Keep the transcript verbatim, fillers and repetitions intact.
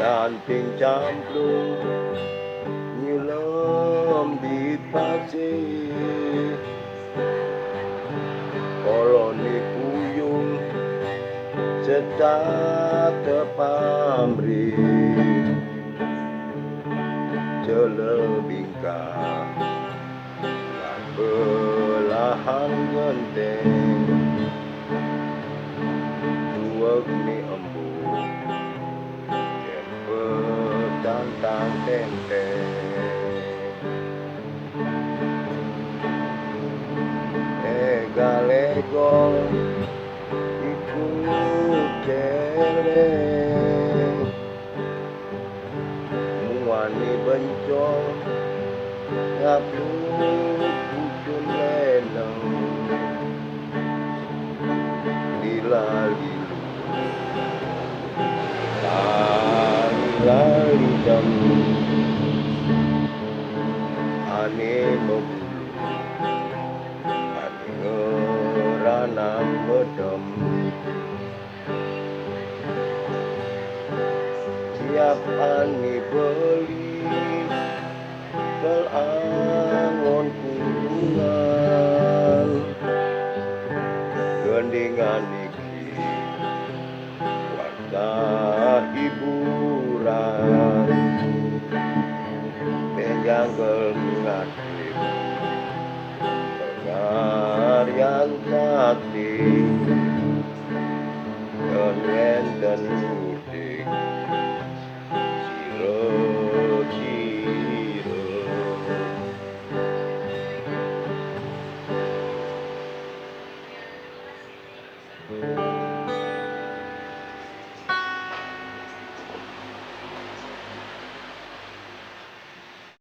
Canting camplung nyilem di pasir, koloni puyung setat tepamrih, celebingkah belahan genteng, suweg ni embu, kempe tantang tenteng. Ega legong iku celeng, muani bencong ngaplu pucun leneng. Lila-lilu, lila-lidem, ane mebulu, ane ngeranang medem. Siap ane beli, kel angon kunjungan. Gendingan iki warta hiburan. Penjangkel ngadep pengaryan sakti. Yen wenten